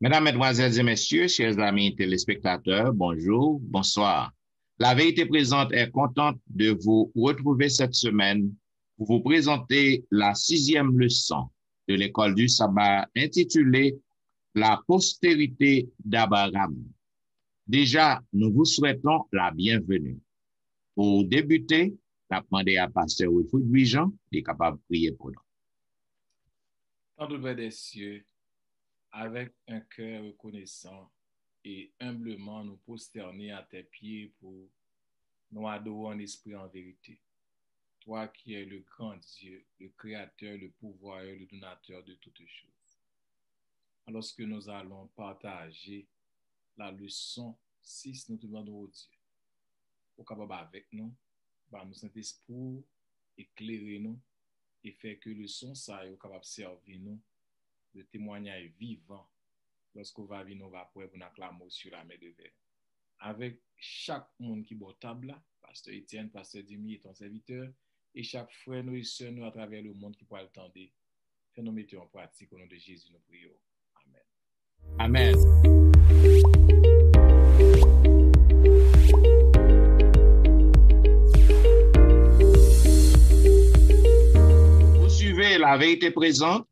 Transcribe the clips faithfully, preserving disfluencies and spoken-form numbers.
Mesdames, Mesdemoiselles et Messieurs, chers amis téléspectateurs, bonjour, bonsoir. La Vérité Présente est contente de vous retrouver cette semaine pour vous présenter la sixième leçon de l'école du sabbat intitulée La postérité d'Abraham. Déjà, nous vous souhaitons la bienvenue. Pou debite, n ap mande a pastè Wilfrid Louis Jean, li kapab priye pou nou. Tendre Père des cieux, avec un cœur reconnaissant et humblement nous prosterner à tes pieds pour nous adorer en esprit et en vérité. Toi qui es le grand Dieu, le créateur, le pourvoyeur, le donateur de toutes choses. Alors que nous allons partager la leçon six, nous te demandons au Dieu ou kapab avèk nou, ba nou Sentespri w, eklere nou, e fè ke leson sa yo kapab sèvi nou de temwanyaj vivan lòske w va vin, w va prè pou n aklame w sur la mer de verre. Avèk chak moun ki bò tab la, pastè Etienne, pastè Dimi et ton serviteur, e chak frè nou e sè nou atravè lemonn ki pral tande, fè nou mete yo an pratik, o non de Jezi nou priye w. Amèn. Amèn. Vous suivez La Vérité Présente,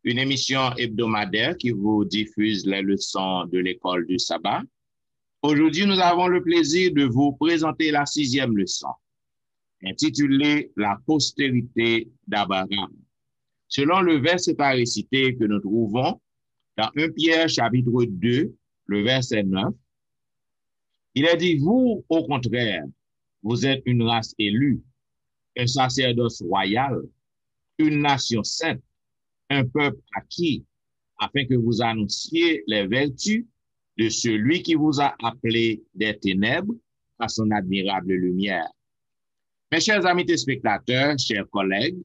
une émission hebdomadaire qui vous diffuse les leçons de l'école du sabbat. Aujourd'hui, nous avons le plaisir de vous présenter la sixième leçon, intitulée La postérité d'Abraham. Selon le verset à réciter que nous trouvons dans un Pierre chapitre deux, le verset neuf, il est dit, vous, au contraire, vous êtes une race élue, un sacerdoce royal, une nation sainte, un peuple acquis, afin que vous annonciez les vertus de celui qui vous a appelé des ténèbres à son admirable lumière. Mes chers amis téléspectateurs, chers collègues,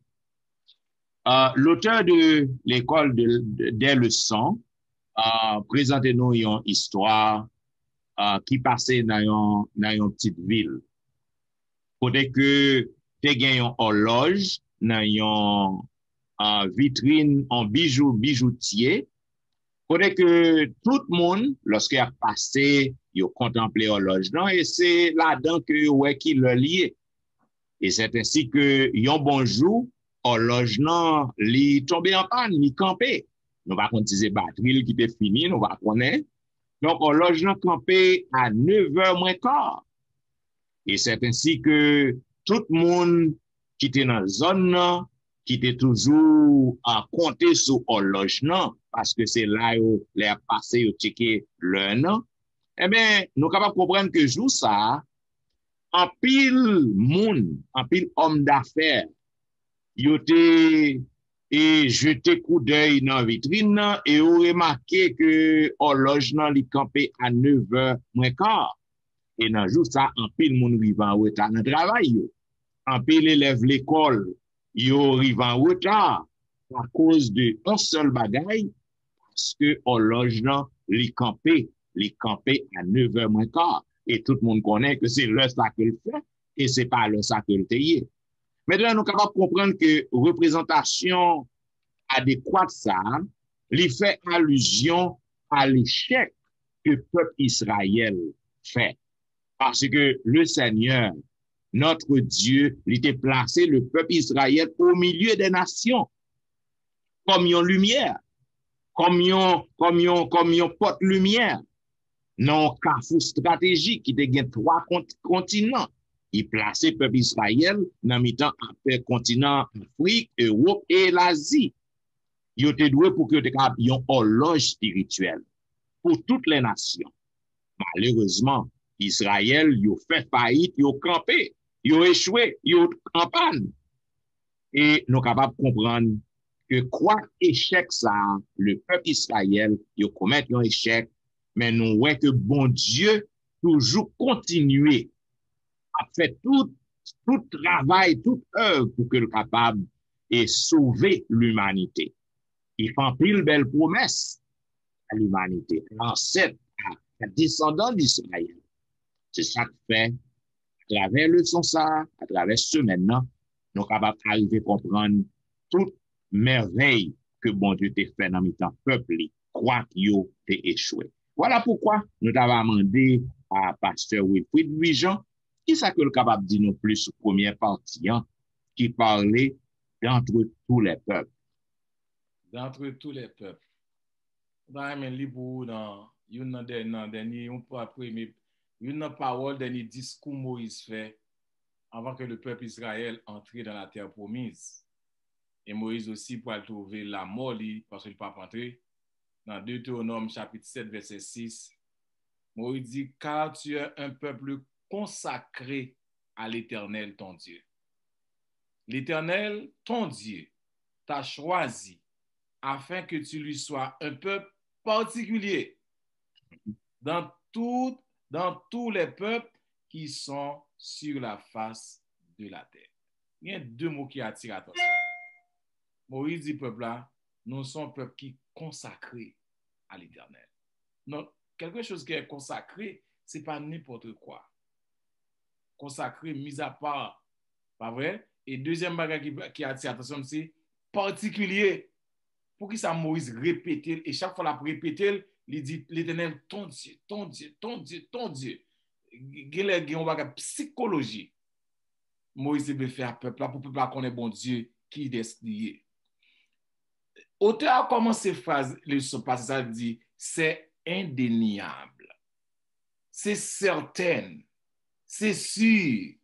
euh, l'auteur de l'école de, de, des leçons euh, prezante nou yon istwa euh, ki pase nan yon, nan yon pitit vil. Kote ke te gen yon òlòj nan yon uh, vitrin, yon bijou, bijoutye. Kote ke tout moun, lòske y ap pase, yo kontanple òlòj lan e se ladan ke yo wè ki lè li ye. E c'est ainsi que yon bon jou, òlòj lan li tonbe an pàn, li kanpe. Nou pa konn si se batri l ki te fini, nou pa konnen. Donk òlòj lan kanpe a nevè mwen ka. E c'est ainsi que tout moun ki te nan zòn nan, ki te toujou a konte sou òlòj nan, paske se la yo lè ap pase yo tcheke lè nan, enben nou kapab konprann ke jou sa a, anpil moun, anpil òm dafè, yo te e jete koudèy nan vitrin nan e yo remake ke òlòj nan li kanpe a nevè mwen ka. E nan jou sa, anpil moun rive an reta nan travay yo. Anpil elèv lekòl yo rive an reta akoz de yon sèl bagay, paske òlòj nan li kanpe, li kanpe a nevè mwen ka. E tout moun konnen ke se lè sa ke l fè, e se pa lè sa ke l te ye. Mentnan, nou kapab konprann ke reprezantasyon adekwat sa a, li fè alizyon a lechèk ke pèp Izrayèl fè. Paske le Senyè, notre Dieu, li te plase le pèp Izrayèl o milye dè nasyon kòm yon limyè, kòm yon, kòm yon, kòm yon pòt limyè nan yon kafou estratejik ki te gen twa kontinan. Li plase pèp Izrayèl nan mitan aktè kontinan Afrik, Ewòp e Lazi. Yo te dwe pou ke yo te kapab yon òlòj espirityèl pou tout lè nasyon. Malerezman, Izrayèl, yo fè fayit, yo kanpe, yo echwe, yo an pàn. E nou kapab konprann ke kwak echèk sa a, le pèp Izrayèl, yo komèt yon echèk, men nou wè ke Bondye toujou kontinye ap fè tout, tout travay, tout èv pou ke l kapab e sove limanite. Li fè anpil bèl pwomès a limanite, a ansèt, a, a desandan Izrayèl. Se sa k fè, atravè leson sa a, atravè semèn nan, nou kapab arive konprann tout mèvèy ke Bondye te fè nan mitan pèp li, kwak yo te echwe. Vwala poukwa nou ta va mande a pastè Wilfrid Louis Jean, kisa ke l kapab di nou plis sou premyè pati an ki pale d'entre tous les peuples. D'entre tous les peuples. Mwen ta renmen li pou ou nan youn nan dènye, nan dènye, yon pa premye, youn nan pawòl dènye diskou Moyiz fè avant que le peuple Israël entre dans la terre promise. E Moyiz osi pral twouve lanmò li paske li p ap antre. Nan Deutéronome chapitre sept verset six, Moyiz di, car tu es un peuple consacré à l'Éternel ton Dieu. L'Éternel ton Dieu t'a choisi afin que tu lui sois un peuple particulier dans tout, dans tous les peuples qui sont sur la face de la terre. Il y a deux mots qui attirent l'attention. Moyiz di pèp la, nou se yon pèp ki konsakre a Letènèl. Donk, quelque chose qui est consacré, se pa nenpòt kwa. Konsakre, mizapa, pa vre? E dezyèm bagay ki, ki atire atansyon m, se patikilye. Poukisa Moyiz repete l, e chak fwa l ap repete l, li di, Letènèl, ton Dye, ton Dye, ton Dye, ton Dye. Genlè gen yon bagay psikoloji Moyiz te vle fè a pèp la, pou pèp la konnen Bondye kiyès li ye. Otè a kòmanse fraz leson pase sa, li di, c'est indéniable, c'est certain, c'est sûr,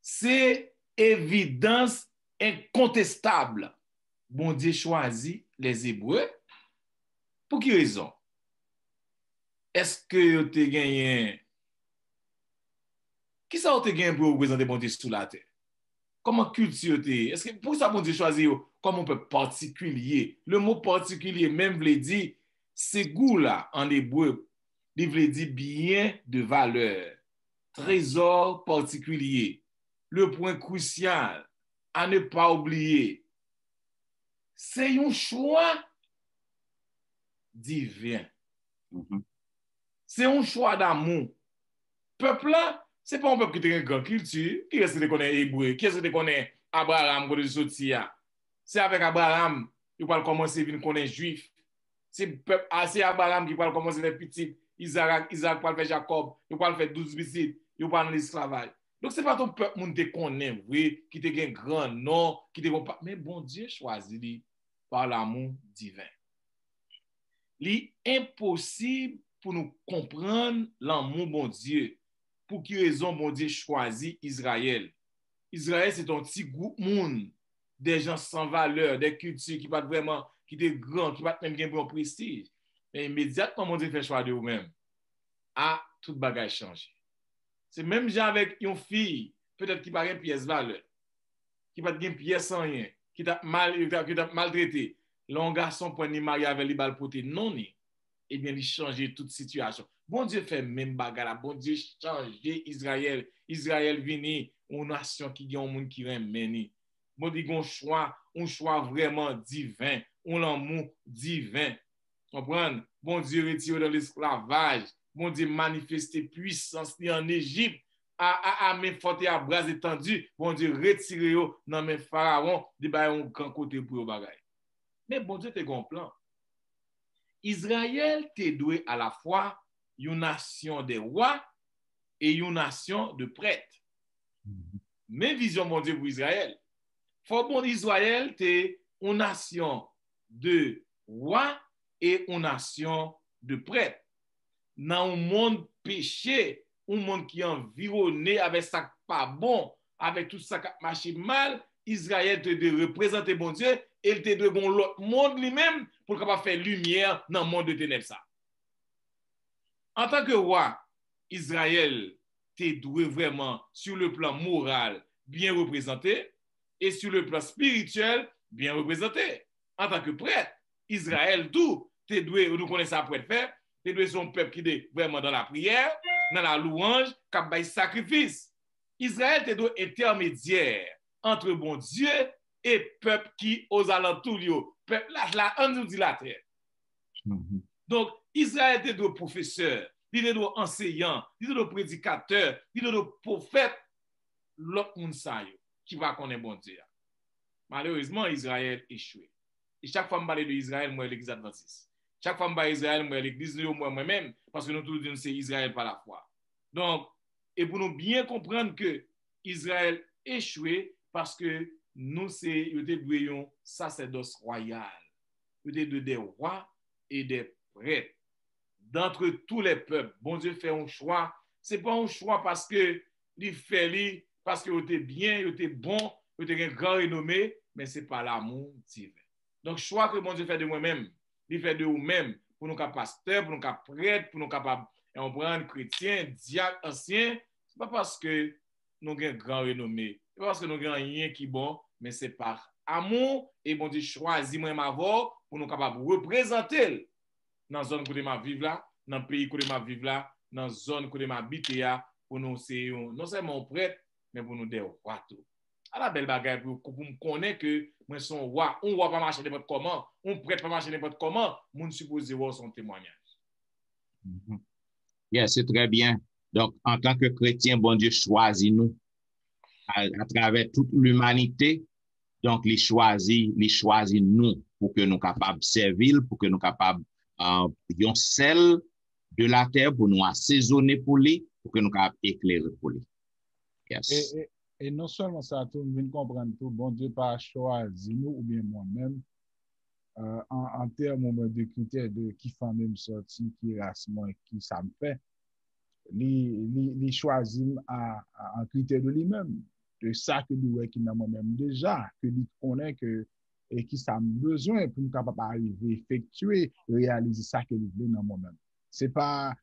c'est évidence incontestable. Bondye chwazi les Hébreux. Pou ki rezon? Èske yo te genyen, kisa yo te genyen pou yo reprezante Bondye sou latè? Kòman kilti yo te ye? Èske, poukisa Bondye chwazi yo kòm yon pèp patikilye? Le mo patikilye menm vle di, segula an ebre, li vle di byen de valè, trezò patikilye, le point crucial, à ne pas oublier. Se yon chwa diven. Se yon chwa damou. Pèp la, se pa yon pèp ki te gen gran kilti. Kiyès ki te konnen ebre? Kiyès ki te konnen Abraram kote li soti a? Se avèk Abraram yo pral kòmanse vin konnen Jwif. Se pèp a, se Abraram ki pral kòmanse fè pitit, Izarak, Izarak pral fè Jakòb, yo pral fè douz pitit, yo pral nan lesklavaj. Donk se pa t yon pèp moun te konnen vre, ki te gen gran non, ki te gen pa, men Bondye chwazi li pa lanmou diven. Li enposib pou nou konprann lanmou Bondye. Pou ki rezon Bondye chwazi Izrayèl? Izrayèl se te yon ti gwoup moun, de jan san valè, de kilti ki pa t vrèman, ki te gran, ki pa t menm gen bon prestij. Men imedyatman Bondye fè chwa de ou menm, a, tout bagay chanje. Se menm jan avèk yon fi, petèt ki pa gen pyès valè, ki pa t gen pyès anyen, ki t ap mal, ki t ap, ki t ap maltrete. Lè yon gason pran li marye avè l, li ba l pote non li, ebyen, li chanje tout sitiyasyon. Bondye fè menm bagay la. Bondye chanje Izrayèl. Izrayèl vini yon nasyon ki gen yon moun ki renmen li. Bondye gen yon chwa, yon chwa vrèman diven, yon lanmou diven. Konprann? Bondye retire yo nan lesklavaj. Bondye manifeste pwisans li ann Ejip. A, a, a men fòt e a bra etandi, Bondye retire yo nan men Farawon, li ba yo yon gran kote pou yo bagay. Men Bondye te gen yon plan. Izrayèl te dwe alafwa yon nasyon de wa e yon nasyon de prèt. Men vizyon Bondye pou Izrayèl. Fò bon Izrayèl te yon nasyon de wa e yon nasyon de prèt. Nan yon mond peche, yon mond ki anviwone avèk sa k pa bon, avèk tout sa k ap mache mal, Izrayèl te dwe reprezante Bondye e l te dwe gen yon lòt mond li menm pou l kapab fè limyè nan mond de tenèb sa. Antanke wa, Izrayèl te dwe vrèman, sur le plan moral, byen reprezante e sur le plan spirituel, byen reprezante. Antanke prèt, Izrayèl tou te dwe, nou konnen sa prèt fè, te dwe se yon pèp ki te vrèman nan lapriyè, nan lalouwanj, k ap bay sakrifis. Izrayèl te dwe entèmedyè antre Bondye e pèp ki ozalantou li yo. Pèp la, la, ann nou di latè. Donk, Izrayèl te dwe pwofesè, li te dwe anseyan, li te dwe predikatè, li te dwe pwofèt. Lòt moun sa yo ki pa konnen Bondye a. Malerezman, Izrayèl echwe. E chak fwa m pale de Izrayèl, m wè legliz advantis. Chak fwa m pale Izrayèl, m wè legliz nou yo, m wè mwen menm, paske nou tou di nou se Izrayèl pa lafwa. Donk, e pou nou byen konprann ke Izrayèl echwe paske nou se, yo te dwe yon sasèdòs wayal. Yo te dwe des rois et des prêtres d'entre tous les peuples. Bondye fè yon chwa. Se pa yon chwa paske li fè li, paske yo te byen, yo te bon, yo te gen gran renome, men se pa lamou diven. Donk, chwa ke Bondye fè de mwen menm, li fè de ou menm, pou nou ka pastè, pou nou ka prèt, pou nou kapab, e, konprann, kretyen, dyak, ansyen, se pa paske nou gen gran renome, se pa paske nou gen anyen ki bon, men se pa amou, e Bondye chwazi mwen avè w pou nou kapab reprezante l nan zòn kote m ap viv la, nan peyi kote m ap viv la, nan zòn kote m abite a, pou nou se yon, non sèlman yon prèt, men pou nou de wa tou. Ala bèl bagay pou, pou m konnen ke mwen se yon wa. Yon wa pa mache nenpòt kòman, yon prèt pa mache nenpòt kòman, moun sipoze wè w se yon temwayaj. Yes, se trè byen. Donk, antanke kretyen, Bondye chwazi nou a, atravè tout limanite. Donk, li chwazi, li chwazi nou pou ke nou kapab sèvi l, pou ke nou kapab uh, yon sèl de latè, pou nou asezone pou li, pou ke nou kapab eklere pou li. Yes. E, e, e non sèlman sa, tou, m vin konprann tou, Bondye pa chwazi nou oubyen mwen menm, uh, an, an tèm de kritè de ki fanmi m sòti, ki ras mwen, ki sa m fè. Li, li, li chwazi m a, a, an kritè de li menm, de sa ke li wè ki nan mwen menm deja, ke li konnen ke e ki sa m bezwen pou m kapab arive efektye, reyalize sa ke li vle nan mwen menm. Se pa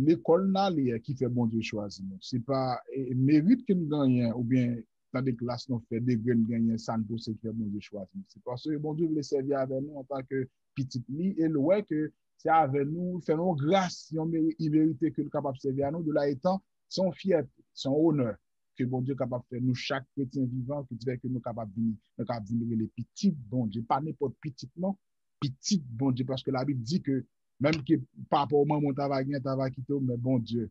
lekòl n ale ki fè Bondye chwazi nou. Se pa e, merit ke n genyen oubyen nan de klas nou fè, degre n genyen, sa n posede ki fè Bondye chwazi nou. Se paske Bondye vle sèvi avè nou antanke pitit li e l wè ke se avè nou, fè nou yon gras, yon meri, imerite ke l kapab sèvi a nou. De la etan, se yon fyète, se yon onè ke Bondye kapab fè nou chak kretyen vivan, ki fè ke nou kapab vin, nou kapab vin rele pitit Bondye. Pa nenpòt pitit non, pitit Bondye, paske Labib di ke menm ke papa w manman w ta va gen, ta va kite w, men Bondye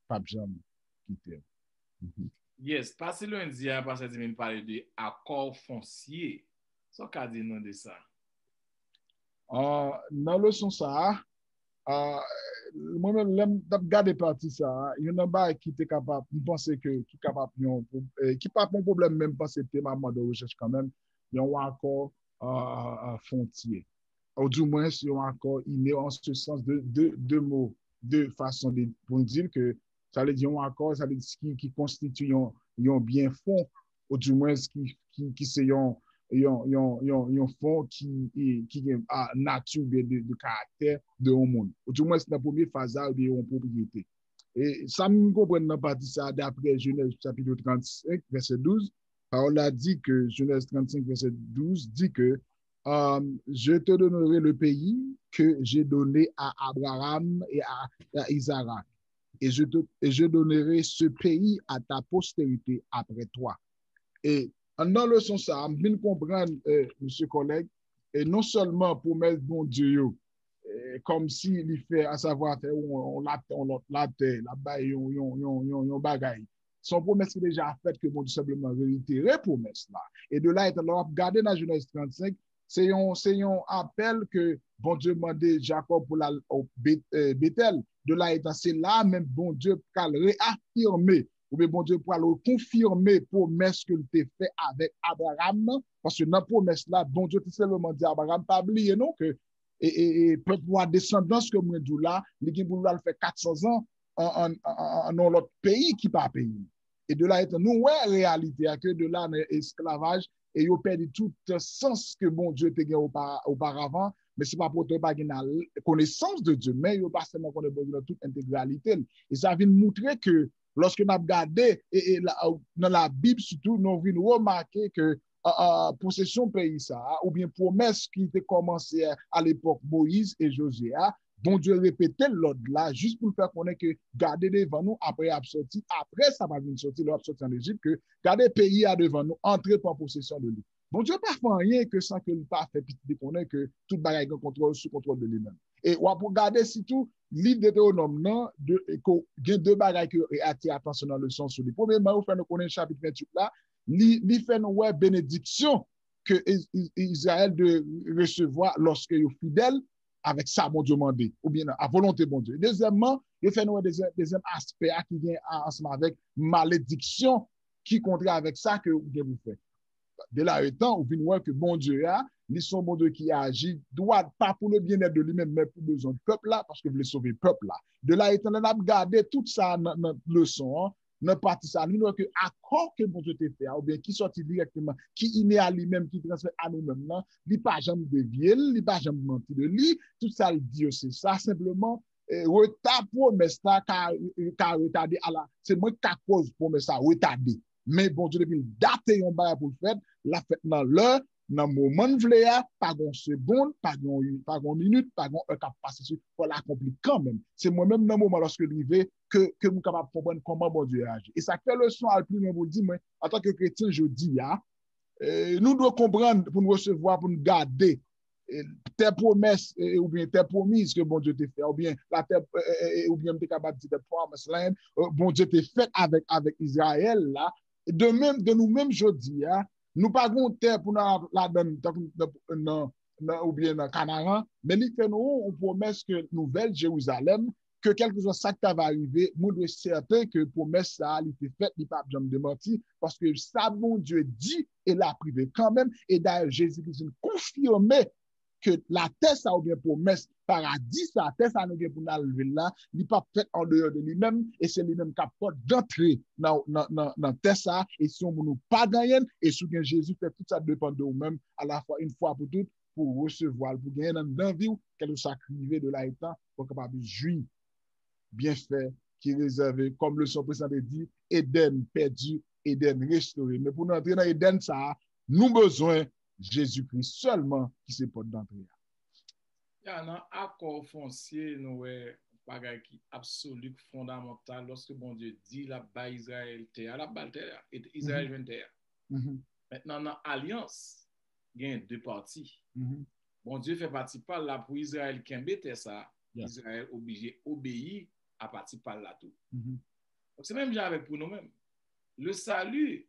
p ap janm kite w. Yes, Pastè Lundi a, Pastè Dimin pale de akò fonsye. Sa w ka di nou de sa? Uh, nan leson sa a, uh, mwen menm, lè m t ap gade pati sa a, yon nan bagay ki te kapab, m panse ke ki kapab yon, eh, ki pa yon pwoblèm, men m panse te m ap mande rechèch kanmenm, yon akò uh, fwontye. Ou di mwens yon akò ine an se sans de, de, de mo, de fason de, pou n di l ke sa vle di yon akò, sa vle di ki, ki konstitye yon, yon byen fon, ou di mwens ki, ki, ki se yon, yon, yon, yon, yon fon ki, ki gen a, nati oubyen de, de karaktè de yon moun. Ou di mwens nan premye faz la, oubyen yon pwopriyete. E sa m konprann nan pati sa a, daprè Jenèz chapit trannsenk, vèsè douz, pawòl la di ke, Jenèz trannsenk, vèsè douz, di ke, um, je te donnerai le pays que j'ai donné à Abraham et à, à Isaac. Et je, te, et je donnerai ce pays à ta postérité après toi. E nan leson sa a, m vin konprann, eh, mesye kòlèg, e non sèlman pwomès Bondye yo, eh, kòmsi li fè, asavwa fè yon, yon latè, yon lòt latè, l ap bay yon, yon, yon, yon, yon bagay. Se yon pwomès ki deja fèt ke Bondye senpleman reyitere pwomès la. E de la etan, lè w ap gade nan Jenèz trannsenk, se yon, se yon apèl ke Bondye mande Jakòb pou l al Betèl. De la etan, se la menm Bondye pral reafime oubyen Bondye pral konfime pwomès ke l te fè avèk Abraram nan, paske nan pwomès la, Bondye te senpleman di Abraram, pa bliye non ke e, e, e pèp ou a, desandans ke mwen di w la, li gen pou l al fè katsans zan an, an, an, an, an yon lòt peyi ki pa peyi l. E de la etan, nou wè reyalite a ke de la nan esklavaj, e yo pèdi tout sans ke Bondye te gen opa, oparavan, men se pa pou otan yo pa gen konesans de Dye, men yo pa sèlman konnen Bondye nan tout entegralite l. E sa vin moutre ke lòske n ap gade e, e, la, nan Labib sitou, nou vin remake ke a, a, posesyon peyi sa a, oubyen pwomès ki te kòmanse a lepòk Moyiz e Jozye a, Bondye repete lòd la jis pou l fè konnen ke gade devan nou, apre y ap sòti, apre sa pa vin sòti, lè y ap sòti ann Ejip, ke gade peyi a devan nou, antre pran posesyon de li. Bondye pa fè anyen ke san ke li pa fè pitit li konnen ke tout bagay gen kontwòl, sou kontwòl de li menm. E w ap gade sitou liv Detewonòm nan, de, gen de bagay ke atire atansyon nan leson sou li. Premyèman, yo fè nou konnen chapit venntuit la, li, li fè nou wè benediksyon ke Iz- Iz- Izrayèl dwe resevwa lòske yo fidèl avèk sa Bondye mande, oubyen a volonte Bondye. Dezyèmman, yo fè nou wè dezyèm, dezyèm aspè a ki gen a- ansanm avèk malediksyon ki kontrè avèk sa ke ou gen pou fè. De la etan, ou vin wè ke Bondye a, li se yon Bondye ki aji dwat, pa pou le byenèt de li menm, men pou bezwen pèp la, paske vle sove pèp la. De la etan, lè n ap gade tout sa nan, nan leson an, nan pati sa, nou wè ke akò ke Bondye te fè a, oubyen ki sòti dirèkteman, ki ine a li menm, ki transmèt a nou menm nan, li pa janm devye l, li pa janm manti de li, tout sa l di yo se sa, senpleman, eh, reta pwomès la ka, ka retade ala, se mwen k ka koz pwomès la retade. Men Bondye depi l date yon bagay pou l fèt, l ap fèt nan lè, nan moman l vle a, pa gen yon segonn, pa gen yon, pa gen yon minit, pa gen yon è k ap pase sou, fò l akonpli kanmenm. Se mwen menm nan moman lòske l rive ke, ke m kapab konprann kòman Bondye aji. E sa k fè leson al pi lwen pou l di mwen, antanke kretyen jodi a, eh, nou dwe konprann pou n resevwa, pou n gade eh, tè pwomès eh, oubyen tè pwomiz ke Bondye te fè, oubyen latè, eh, eh, eh, oubyen m te kapab di the promised land, eh, Bondye te fèt avèk, avèk Izrayèl la. De menm, de nou menm jodi a, nou pa gen yon tè pou n al ladan l, tankou nan, nan, nan, oubyen nan Kanaran, men li fè nou yon pwomès ke nouvèl Jerizalèm, ke kèlkeswa sa k ta va rive, nou dwe sèten ke pwomès sa a, li te fèt, li p ap janm demanti, paske sa Bondye di, e l ap rive kanmenm, e dayè Jezi Kris vin konfime ke latè sa oubyen pwomès paradi sa, tè sa nou gen pou n al viv la, li p ap fèt andeyò de li menm, e se li menm k ap pòt dantre nan, nan, nan, nan tè sa, e si yon moun ou pa genyen l, e si w gen Jezi, fè tout sa depann de ou menm, alafwa, yon fwa pou tout, pou w resevwa l, pou genyen l anndan vi w, kèlkeswa k rive de la etan, pou w kapab jwi byenfè ki rezève, kòm leson presedan te di, Edenn pèdi, Edenn restore. Men pou nou antre nan Edenn sa a, nou bezwen Jezikri sèlman ki se pòt dantre a. Ya, nan akò fonsye, nou wè bagay ki absoli, fondamantal, lòske Bondye di l ap bay Izrayèl tè a, l ap ba l tè a, e Izrayèl jwenn tè a. Mentnan, nan alyans, gen de pati. Bondye fè pati pa l la pou Izrayèl kenbe tè sa, Izrayèl oblije obeyi a pati pa l la tou. Donk, se menm jan avèk pou nou menm. Le salut,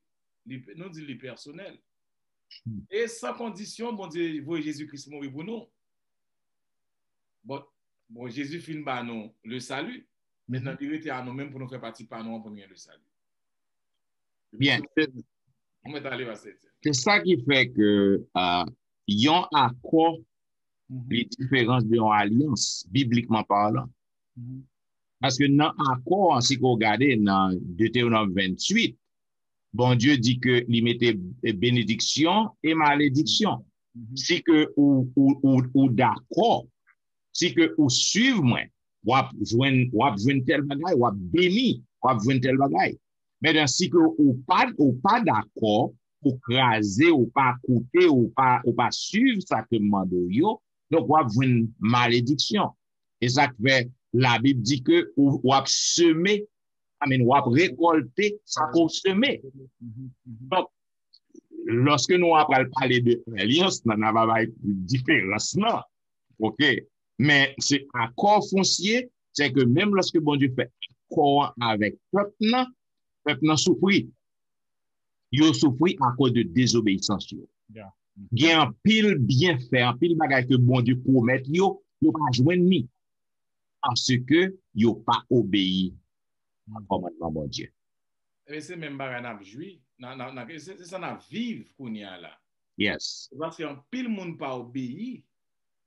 li, nou di li pèsonèl. E san kondisyon, Bondye voye Jezi Kris mouri pou nou. Bon, bon, Jezi fin ba nou le salut. Mentnan, li rete a nou menm pou nou fè pati pa nou an pou nou gen le salut. Byen. Ou mèt ale, pastè Etienne. Se sa ki fè ke ah, yon akò li diferan de yon alyans, biblikman palan. Paske nan akò an, si ke w gade nan Detewonòm venntuit, Bondye di ke li mete benediksyon e malediksyon. Si ke ou, ou, ou, ou dakò, si ke ou suiv mwen, w ap jwenn, w ap jwenn tèl bagay, w ap beni, w ap jwenn tèl bagay. Mentnan, si ke ou pa, ou pa dakò, ou kraze, ou pa koute, ou pa, ou pa suiv sa ke m mande w yo, donk w ap jwenn malediksyon. E sa k fè Labib di ke ou, w ap seme, I mean, w ap rekòlte sa ke w seme. Donk, lòske nou ap pral pale de alyans nan, n ap bay diferans nan. Oke? Men se akò fonsye, se ke menm lòske Bondye fè akò an avèk pèp nan, pèp nan soufri. Yo soufri akoz de dezobeyisans yo. Gen anpil byenfè, anpil bagay ke Bondye pwomèt yo, yo pa jwenn li. Paske yo pa obeyi a kòmandman Bondye. Ebyen, se menm bagay n ap jwi, nan, nan, nan, se, se sa n ap viv kounye a la. Yes. Se paske anpil moun pa obeyi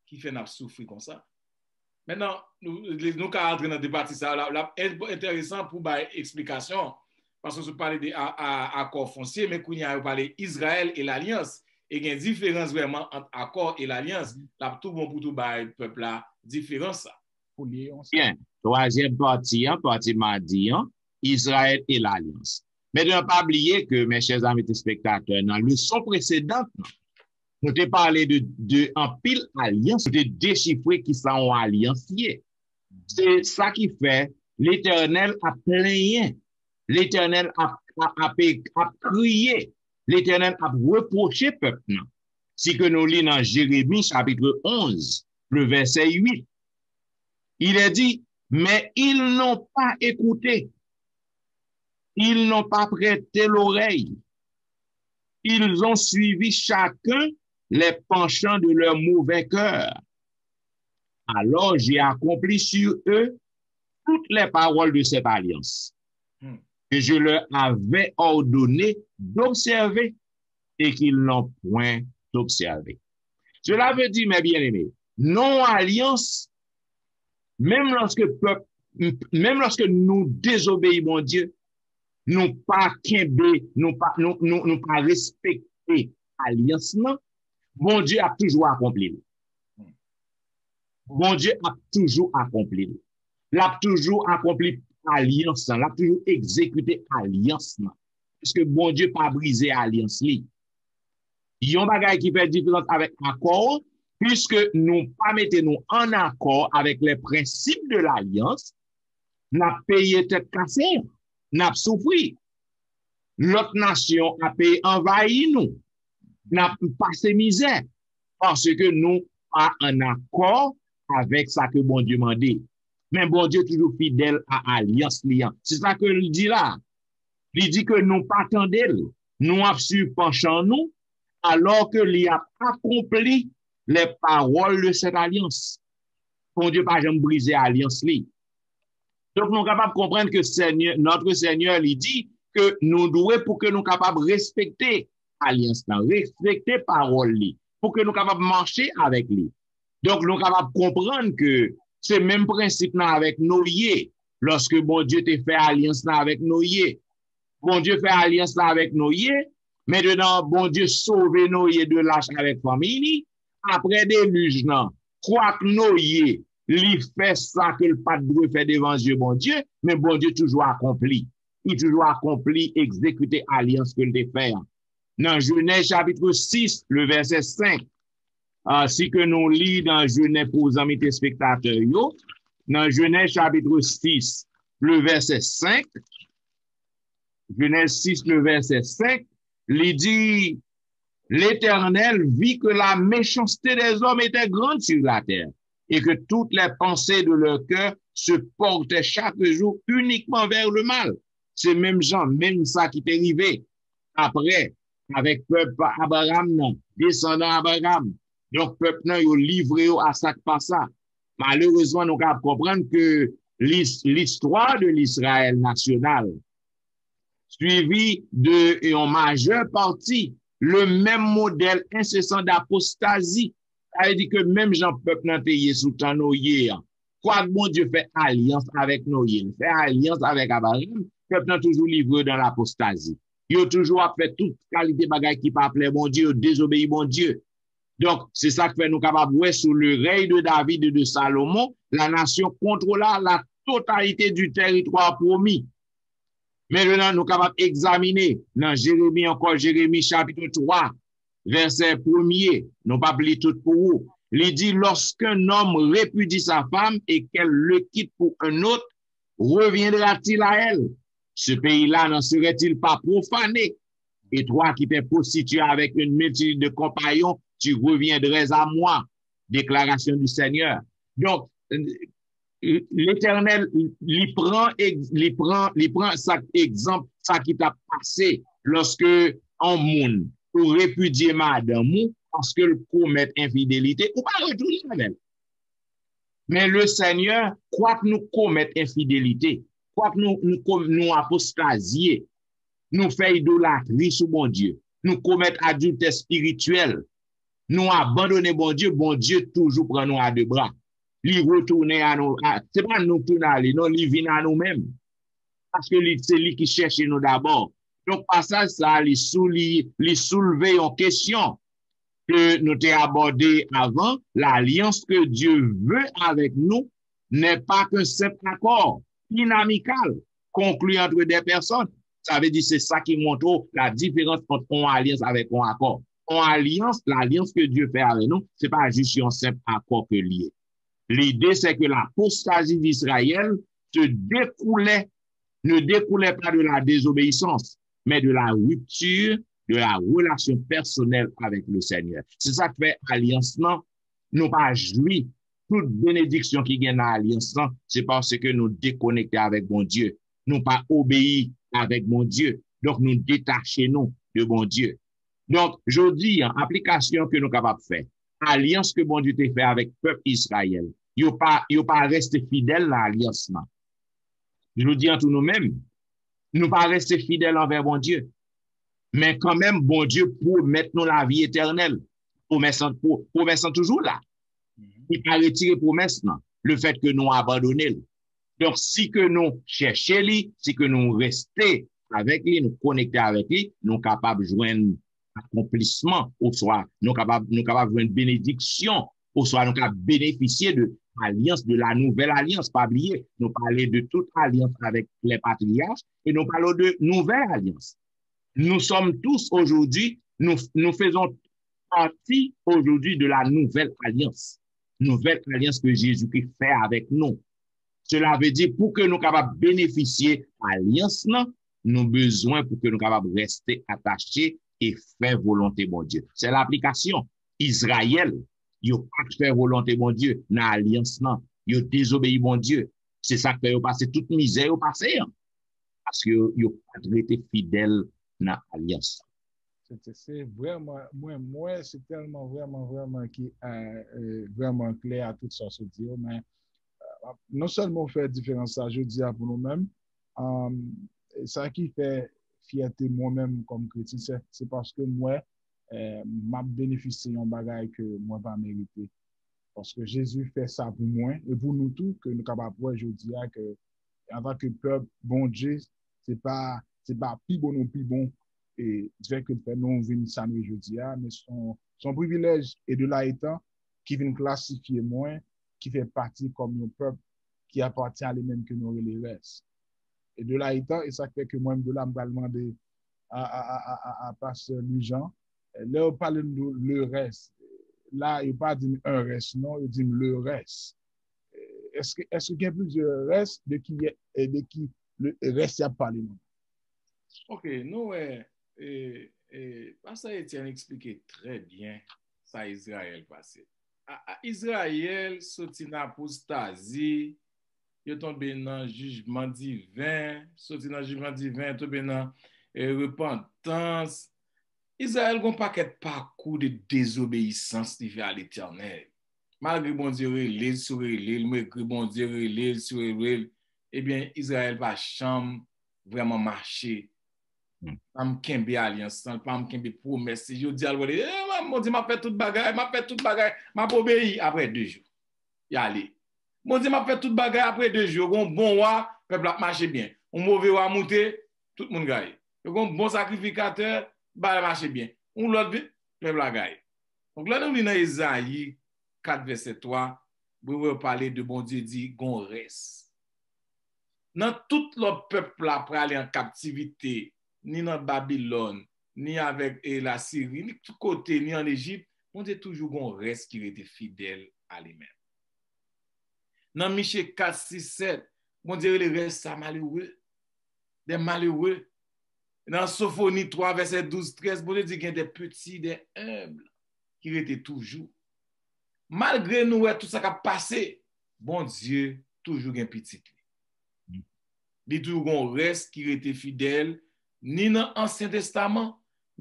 ki fè n ap soufri konsa. Mentnan, nou, nou ka antre nan de pati sa, l ap enteresan pou bay eksplikasyon, paske sou pale de akò fonsye, men kounye a yo pale Izrayèl e lalyans, e gen diferans vrèman ant akò e lalyans, l ap tou bon pou tou bay pèp la diferans sa. Byen, twazyèm pati an, pati madi an, Izrayèl e lalyans. Mentnan, pa bliye ke, mes chers amis téléspectateurs, nan leson presedan an, nou te pale de, de anpil alyans, nou te dechifre kisa yon alyans ye. Se sa ki fè Letènèl ap plenyen, Letènèl ap, ap, ap, ap kriye, Letènèl ap repwoche pèp nan. Si ke nou li nan Jeremi chapit onz, le vèsè uit, il est dit, mais ils n'ont pas écouté, ils n'ont pas prêté l'oreille. Ils ont suivi chacun les penchants de leur mauvais cœur. Alors j'ai accompli sur eux toutes les paroles de cette alliance que je leur avais ordonné d'observer et qu'ils n'ont point observé. Cela veut dire, mes bien-aimés, non alyans, menm lòske pèp, menm lòske nou dezobeyi Bondye, nou pa kenbe, nou pa, nou, nou, nou pa respekte alyans lan, Bondye ap toujou akonpli l. Bondye ap toujou akonpli l. L ap toujou akonpli alyans lan, l ap toujou egzekite alyans lan. Paske Bondye pa brize alyans li. Yon bagay ki fè diferans avèk akò, piske nou pa mete nou an akò avèk les principes de l'alliance, n ap peye tèt kase, n ap soufri. Lòt nasyon ap anvayi nou, n ap pase mizè, paske nou pa an akò avèk sa ke Bondye mande. Men Bondye toujou fidèl a alyans li an. Se sa ke l di la. Li di ke nou pa tande l, nou ap swiv panchan nou, alò ke li ap akonpli les paroles de cette alliance. Bondye pa janm brize alyans li. Donk nou kapab konprann ke Senyè, notre Seigneur li di ke nou dwe pou ke nou kapab respekte alyans lan, respekte pawòl li, pou ke nou kapab mache avèk li. Donk nou kapab konprann ke se menm prensip nan avèk Noye. Lòske Bondye te fè alyans lan avèk Noye, Bondye fè alyans la avèk Noye. Mentnan, Bondye sove Noye de lach avèk fanmi li. Apre delij lan, kwak Noye, li fè sa ke l pa t dwe fè devan zye Bondye, men Bondye toujou akonpli. Li toujou akonpli, egzekite alyans ke l te fè an. Nan Jenèz chapit sis, le vèsè senk, ah, si ke nou li nan Jenèz pou zanmi telespektatè yo, nan Jenèz chapit sis, le vèsè senk, Genèse six, le verset cinq, li di, L'Éternel vit que la méchanceté des hommes était grande sur la terre, et que toutes les pensées de leur cœur se portaient chaque jour uniquement vers le mal. Se menm jan, menm sa ki te rive apre, avèk pèp Abraham nan, desandan Abraham. Donk, pèp nan, yo livre yo a sa k pa sa. Malerezman, nou kapab konprann ke lis-, listwa de Lizrayèl nasyonal, suivi de yon majè pati, le menm modèl ensesan dapostazi. Sa vle di ke menm jan pèp nan te ye sou tan Noye an, kwak Bondye fè alyans avèk Noye, l fè alyans avèk Abraham, pèp nan toujou livre dan lapostazi. Yo toujou ap fè tout kalite bagay ki pa plè Bondye, yo dezobeyi Bondye. Donk, se sa k fè nou kapab wè sou le règne de David et de Salomon, la nation contrôla la totalité du territoire promis. Mentnan, nou kapab egzamine nan Jeremi ankò, Jeremi chapit twa, vèsè premye, nou p ap li tout pou ou. Li di, Lorsqu'un homme répudie sa femme et qu'elle le quitte pour un autre, reviendra-t-il à elle? Ce pays-là n'en serait-il pas profané? Et toi qui t'es prostitué avec une multitude de compagnons, tu reviendrais à moi. Déclaration du Seigneur. Donk, Letènèl, li pran, li pran, li pran sa egzanp, sa ki t ap pase lòske yon moun ou repidye madanm ou paske l komèt enfidelite, ou pa retounen avè l. Men le Senyè, kwak nou komèt enfidelite, kwak nou, nou, kom- nou apostazye, nou fè idolatri sou Bondye, nou komèt adiltè espirityèl, nou abandone Bondye, Bondye toujou pran nou a de bra. Li retounen a nou, a, se pa nou k tounen a li, non, li vin a nou menm. Paske li, se li ki chèche nou dabò. Donk, pasaj sa a, li sou, li, li soulve yon kesyon ke nou te abòde avan, l'alliance que Dieu veut avec nous n'est pas qu'un simple accord inamical conclu entre des personnes. Sa vle di se sa ki montre w la diferans ant yon alyans avèk yon akò. Yon alyans, l'alliance que Dieu fait avec nous, se pa jis yon senp akò ke l ye. L'idée, c'est que l'apostasie d'Israël se découlait, ne découlait pas de la désobéissance, mais de la rupture de la relation personnelle avec le Seigneur. Se sa k fè alyans lan, nou pa jwi tout benediksyon ki gen nan alyans lan, se paske nou dekonekte avèk Bondye. Nou pa obeyi avèk Bondye. Donk, nou detache nou de Bondye. Donk, jodi a, aplikasyon ke nou kapab fè, alyans ke Bondye te fè avèk pèp Izrayèl, yo pa, yo pa reste fidèl nan alyans lan. Jodi a tou nou menm, nou pa reste fidèl anvè Bondye. Men kanmenm, Bondye pwomèt nou lavi etènèl. Pwomès lan, pwo- pwomès lan toujou la. Li pa retire pwomès lan, lefèt ke nou abandone l. Donk, si ke nou chèche li, si ke nou reste avèk li, nou konekte avèk li, nou kapab jwenn akonplisman, oswa nou kapab, nou kapab jwenn benediksyon, oswa nou kapab benefisye de alyans, de la nouvelle alliance. Pa bliye, nou pale de tout alyans avèk les patriarches, e nou pale de nouvelle alliance. Nous sommes tous aujourd'hui, nous, nous faisons partie aujourd'hui de la nouvelle alliance. Nouvelle alliance que Jésus-Christ fait avec nous. Cela veut dire, pou ke nou kapab benefisye alyans lan, nou bezwen pou ke nou kapab reste atache e fè volonte Bondye. Se laplikasyon. Izrayèl, yo pa t fè volonte Bondye nan alyans lan. Yo dezobeyi Bondye. Se sa k fè yo pase tout mizè yo pase an. Paske yo, yo pa t rete fidèl nan alyans lan. Se, se, se vrèman, mwen, mwen, se tèlman vrèman, vrèman ki, eh, eh, vrèman klè a tout sa w sot di yo, men eh, non sèlman w fè diferans sa jodi a pou nou menm, eh, sa ki fè fyète mwen menm kòm kretyen, se, se paske m wè eh, m ap benefisye yon bagay ke mwen pa merite. Paske Jezi fè sa pou mwen e pou nou tou, ke nou kapab wè jodi a ke antanke pèp Bondye, se pa, se pa pi bon nou pi bon e fè ke fè nou vin sa nou ye jodi a, men se yon, se yon privilèj e de la etan ki vin klasifye mwen, ki fè pati kòm yon pèp ki apatyen a li menm ke nou rele rès. E de la etan, e sa k fè ke mwen, de la, m pral mande a, a, a, a, a, a pastè Louis Jean, lè yo pale m de le rès, la, yo pa di m un rès, non, yo di m le rès. Èske, èske gen plizyè rès de ki, de ki le rès y ap pale, non? Ok, nou wè, e, e, pastè Etienne eksplike trè byen sa Izrayèl pase. A, a, Izrayèl soti nan apostazi, yo tonbe nan jijman diven, soti nan jijman diven, tonbe nan e, repantans. Izrayèl gon pakèt pakou de dezobeyisans li fè a Letènèl. Malgre Bondye rele l, si w rele l, malgre Bondye rele l, si w rele l, ebyen, Izrayèl pa janm vrèman mache. Pa m kenbe alyans lan, pa m kenbe pwomès li. Yo di al wè li, eh, Bondye, m ap fè tout bagay, m ap fè tout bagay, m ap obeyi. Apre de jou, y ale. Bondye, m ap fè tout bagay, apre de jou, yo gen yon bon wa, pèp la ap mache byen. Yon move wa moute, tout moun gaye. Yo gen yon bon sakrifikatè, bagay mache byen. Yon lòt vin, pèp la gaye. Donk, lè nou li nan Ezayi kat vèsè twa, nou wè yo pale de Bondye di gon rès. Nan tout lòt pèp la prale an kaptivite, ni nan Babilòn, ni avèk e, Lasiri, ni tout kote, ni an Ejip, Bondye toujou gon rès ki rete fidèl a li menm. Nan Miche kat, sis, sèt, Bondye rele rès sa malere, des malheureux. Nan Sofoni twa, vèsè douz, trèz, Bondye di gen des petits, des humbles ki rete toujou. Malgre nou wè tout sa k ap pase, Bondye toujou gen pitit li. Li toujou gon rès ki rete fidèl, ni nan Ansyen Testaman,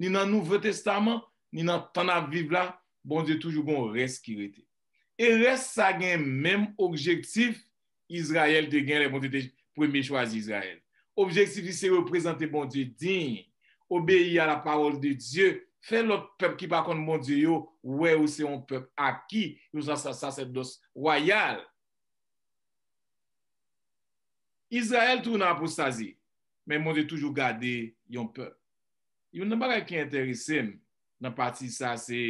ni nan Nouvo Testaman, ni nan tan n ap viv la, Bondye toujou gon rès ki rete. E rès sa gen menm objektif Izrayèl te gen lè Bondye te premye chwazi Izrayèl. Objektif li se reprezante Bondye diy, obeyi a la pawòl de Dye, fè lòt pèp ki pa konn Bondye yo wè ou se yon pèp aki, yon sa- sa- sasèdòs wayal. Izrayèl tou nan apostazi, men Bondye toujou gade yon pèp. Youn nan bagay ki enterese m nan pati sa se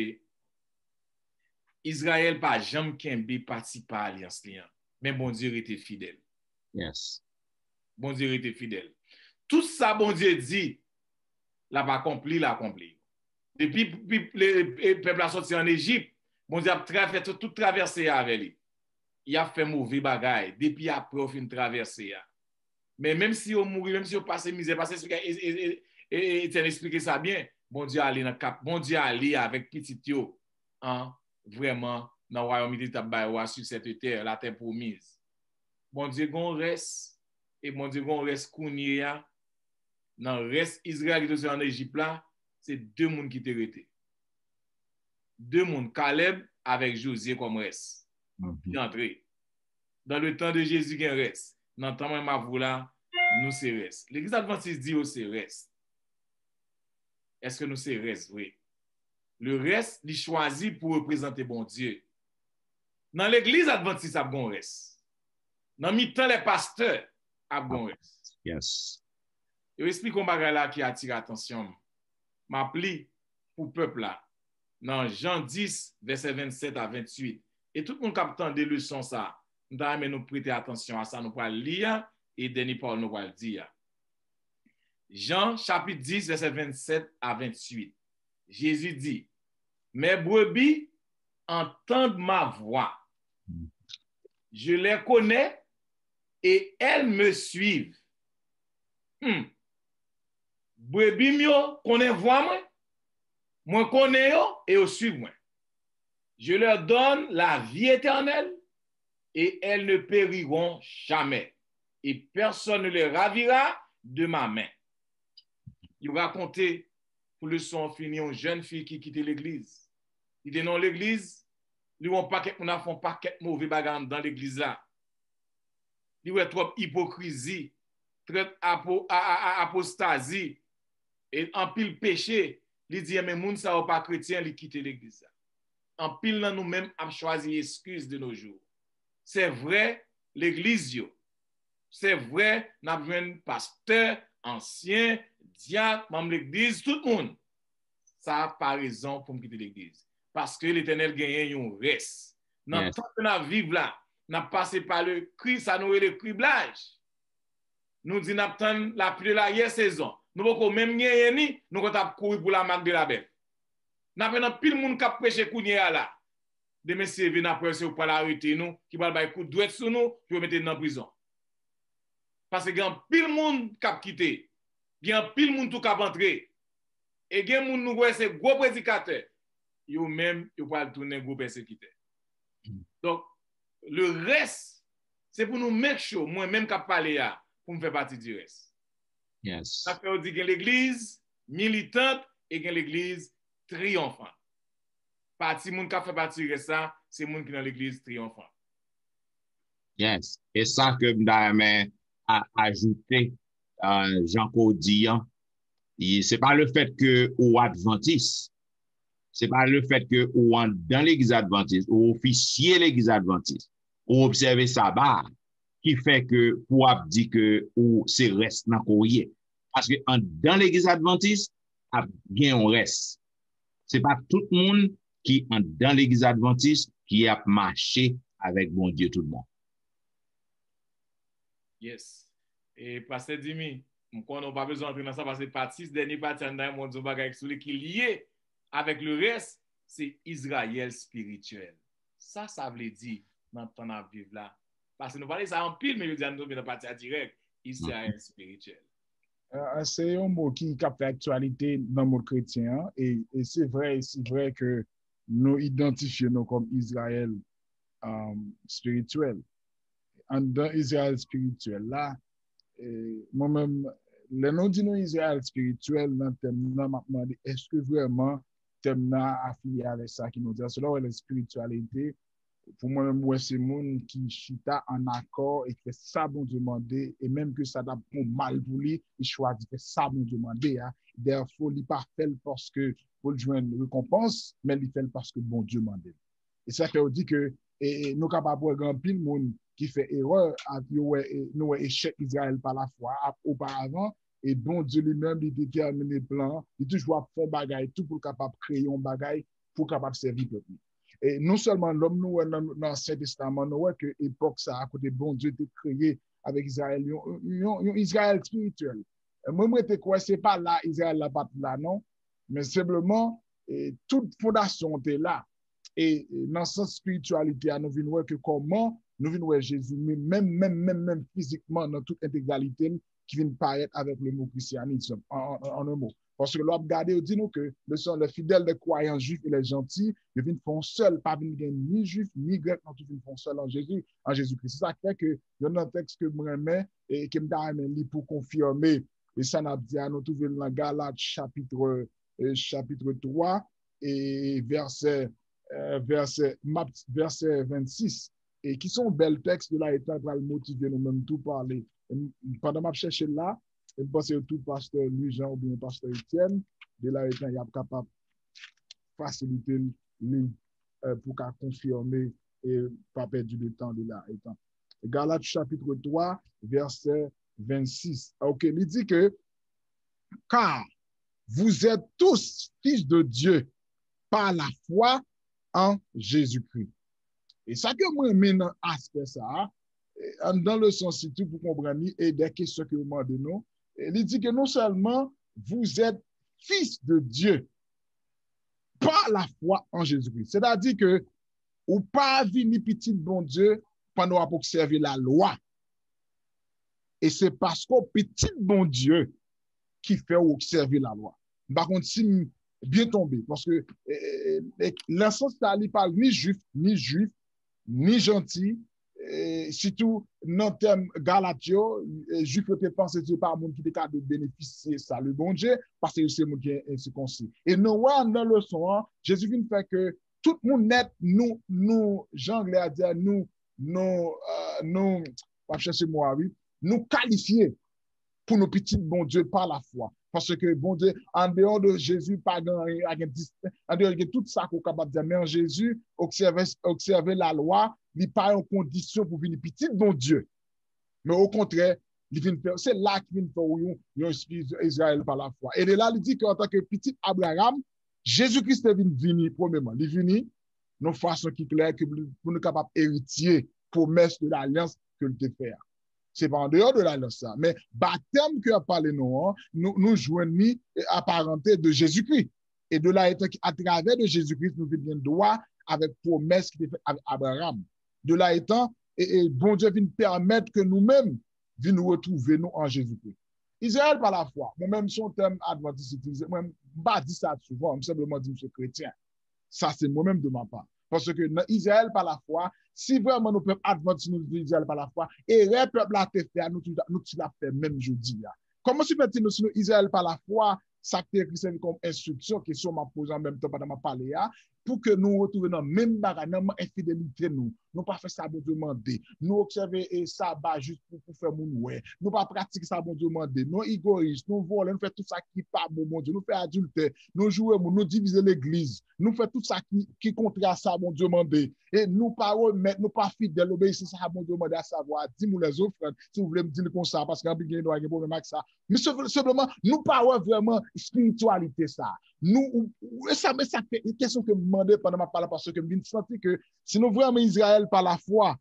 Izrayèl pa janm kenbe pati pa alyans li an, men Bondye rete fidèl. Yes. Bondye rete fidèl. Tout sa Bondye di, l ap akonpli, l akonpli. Depi pi- le- e pèp la sòti an Ejip, Bondye ap tra- fè tout, tout travèse a avè li. Y ap fè move bagay depi apre yo fin travèse a. Men menm si yo mouri, menm si yo pase mizè, pase esplike, e- e- e- e- Etienne esplike sa byen, Bondye ale nan kap, Bondye ale avèk pitit yo an vrèman nan wayòm li te t ap bay yo a sur cette terre, la terre promise. Bondye gon rès, e Bondye gon rès kounye a, nan rès Izrayèl ki te soti an Ejip la, se de moun ki te rete. De moun, Kalèb avèk Jozye kòm rès, ki antre. Dans le temps de Jésus, gen rès. Nan tan mwen m ap vou la, nou se rès. Legliz Advantis di yo se rès. Èske nou se rès vre? Le rès, li chwazi pou reprezante Bondye. Nan legliz Advantis ap gon rès. Nan mitan lè pastè ap gon rès. Yes. Yo esplike yon bagay la ki atire atansyon m. M ap li pou pèp la. Nan Jan dis, vèsè vennsèt a venntuit. E tout moun k ap tande leson sa, m ta renmen nou prete atansyon a sa nou pral li a, e dènye pawòl nou pral di a. Jan, chapit dis, vèsè vennsèt a venntuit. Jezi di, Mes brebis entendent ma voix. Je les connais et elles me suivent. Hmm. Brebi m yo konnen vwa mwen, mwen konnen yo e yo suiv mwen. Je leur donne la vie éternelle et elles ne périront jamais, et personne ne les ravira de ma main. Yo rakonte pou leson an fini yon jèn fi ki kite legliz. Li te nan yon legliz, li wè yon pakèt moun ap fè yon pakèt move bagay anndan legliz la. Li wè twòp ipokrizi, trèt apo, a, a, a, apostazi, e anpil peche. Li di, enben, moun sa yo pa kretyen, li kite legliz la. Anpil nan nou menm ap chwazi eskiz de nos jours. Se vre, legliz yo. Se vre, n ap jwenn pastè, ansyen, dyak, manm legliz, tout moun. Sa pa rezon pou m kite legliz. Paske Letènèl genyen yon rès. Nan tan ke n ap viv la, n ap pase pa le kri, sa nou rele kriblaj. Nou di n ap tann lapli de laryè sezon. Nou poko menm genyen ni, nou konn ap kouri pou la marque de la bête. N ap jwenn anpil moun k ap preche kounye a la. Demen si Dye vle, n ap wè se yo k pral arete nou, ki pral bay kout dwèt sou nou, pou yo mete n nan prizon. Paske gen anpil moun k ap kite, gen anpil moun tou k ap antre. E gen moun nou wè se gwo predikatè, yo menm yo pral tounen gwo pèsekitè. Donk, le rès, se pou nou make sure, mwen menm k ap pale a, pou m fè pati di rès. Yes. Sa fè yo di gen legliz militant e gen legliz triyonfan. Pati moun k ap fè pati rès la, se moun ki nan legliz triyonfan. Yes. E sa ke m ta renmen a- ajoute, euh, jan ke w di an, i- se pa le fèt ke ou advantis, se pa le fèt ke ou andan legliz advantis, ou ofisye legliz advantis, ou obsève saba a, ki fè ke pou w ap di ke ou se rès nan kourye. Paske andan legliz advantis, ap gen yon rès. Se pa tout moun ki andan legliz advantis ki ap mache avèk Bondye tout bon. Yes. E pastè Dimi, m konnen w pa bezwen antre nan sa paske pati, dènye pati a, m ta renmen w di yon bagay sou li ki lye avèk le rès, se Izrayèl espirityèl. Sa sa vle di nan tan n ap viv la? Paske nou pale sa anpil, men jodi a nou tonbe nan pati a dirèk, Izrayèl espirityèl. Se yon mo ki k ap fè aktyalite nan mond kretyen an, e, e se vre, e se vre ke nou idantifye nou kòm Izrayèl espirityèl. Anndan Izrayèl espirityèl la, e, mwen menm, lè nou di nou Izrayèl espirityèl nan tèm nan, m ap mande, èske vrèman tèm nan afilye avèk sa ke nou di a? Se lè w wè lespirityalite, pou mwen menm, m wè se moun ki chita an akò e ki fè sa Bondye mande, e menm ke sa t ap pou mal pou li, li chwazi fè sa Bondye mande a. Dèfo, li pa fè l paske pou l jwenn rekonpans, men li fè l paske Bondye mande l. E sa fè yo di ke e, e, nou kapab wè gen anpil moun ki fè erè, a, yo wè, e, nou wè echèk Izrayèl pa lafwa a, oparavan, e Bondye li menm, li detèmine plan an, li toujou ap fè yon bagay tou pou l kapab kreye yon bagay pou kapab sèvi pèp li. E non sèlman lòm nou wè nan, nan Ansyen Testaman, nou wè ke epòk sa a kote Bondye te kreye avèk Izrayèl, yon, yon, yon Izrayèl espirityèl. E mwen, mwen te kwè se pa la Izrayèl la pa t la, non. Men senpleman, e, tout fondasyon an te la. E, e nan sans espirityalite a, nou vin wè ke kòman nou vin wè Jezi, men menm, menm, menm, menm fizikman nan tout entegralite l, ki vin parèt avèk le mo christianisme, an, an, an, an un mot. Paske lè w ap gade, yo di nou ke le sang, les fidèles, les croyants juifs et les gentils, yo vin fè yon sèl, pa vin gen ni jwif, ni grèk, non, tout vin fè yon sèl an Jezi, an Jezikri. Se sa k fè ke yonn nan tèks ke m renmen, e ke m ta renmen li pou konfime, e sa n ap di a, nou twouve l nan Galat, chapit, e, chapit twa, e vèsè, e, vèsè, m ap, vèsè vennsis, e ki se yon bèl tèks, de la etan pral motive nou menm tou pale. E m, pandan m ap chèche l la, e m panse tou pastè Louis Jean oubyen pastè Etienne, de la etan y ap kapab fasilite l li, e, pou ka konfime e pa pèdi de tan de la etan. Galat chapit twa, vèsè vennsis. Ok, li di ke, car vous êtes tous fils de Dieu par la foi en Jésus-Christ. E sa ke mwen renmen nan aspè sa a, e, anndan leson sitou pou konprann li, e de kesyon ke yo mande nou, e li di ke non sèlman vous êtes fils de Dieu par la foi en Jésus-Christ. Sètadi ke ou pa vini pitit Bondye pandan w ap obsève lalwa. E se paske w pitit Bondye ki fè w obsève lalwa. M pa konn si m byen tonbe, paske, e, e, e, nan sans sa, li pale ni jwif, ni jwif, ni janti, e, sitou nan tèm Galat yo, e, jwif yo te panse se pa moun ki te ka dwe benefisye sali Bondye, paske yo se moun ki ensirkonsi. E nou wè anndan leson an, Jezi vin fè ke tout moun nèt, nou, nou, jan anglè a di a, nou, nou, e, nou, m ap chèche mo a, wi, nou kalifye pou nou pitit Bondye pa lafwa. Paske Bondye, andeyò de Jezi, pa gen anyen, pa gen dis-, andeyò gen tout sa ke w kapab di, men an Jezi, obsève, obsève lalwa, li pa yon kondisyon pou vini pitit Bondye. Men okontrè, li vin fè, se la ki vin fè w yon, yon Izrayèl pa lafwa. E de la, li di ke antanke pitit Abraram, Jezi Kris te vin vini, premyeman, li vini nan fason ki klè ke pou nou kapab eritye pwomès de lalyans ke l te fè a. Se pa andeyò de lalyans sa, men batèm ke y ap pale nou an, nou, nou jwenn li, e, aparante de Jezi Kris. E de la etan ki atravè de Jezi Kris, nou vin gen dwa avèk pwomès ki te fèt avèk Abraram. De la etan, e, e Bondye vin pèmèt ke nou menm vin retwouve nou an Jezi Kris. Izrayèl pa lafwa, mwen menm se yon tèm advantis itilize, mwen m pa di sa souvan, m senpleman di m se kretyen. Sa se mwen menm de ma pa. Paske nan Izrayèl pa lafwa, si vrèman nou pèp advantis nou di Izrayèl pa lafwa, erè pèp la te fè a, nou tou, nou tou ap fè menm jodi a. Kòman se fè di nou si nou Izrayèl pa lafwa, sa k te ekri sèvi kòm enstriksyon, kesyon m ap poze an menm tan pandan m ap pale a, pou ke nou retwouve nan menm bagay, nan enfidelite nou. Nou pa fè sa Bondye mande. Nou obsève, e, saba jis pou, pou fè moun wè. Nou pa pratike sa Bondye mande. Nou egoyis, nou vòlè, nou fè tout sa ki pa bon Bondye. Nou fè adiltè, nou joure moun, nou divize legliz. Nou fè tout sa ki, ki kontrè a sa Bondye mande. E nou pa remèt, nou pa fidèl, obeyi sa Bondye mande, a savwa, dim ou lèzofrann, si w vle m di l konsa, paske anpil gen dwa gen pwoblèm ak sa. Men senp-, senpleman, nou pa wè vrèman espirityalite sa. Nou, ou, ou, e sa, men sa ke, e kesyon ke m mande pandan m ap pale, paske m vin santi ke si nou vrèman Izrayèl pa lafwa,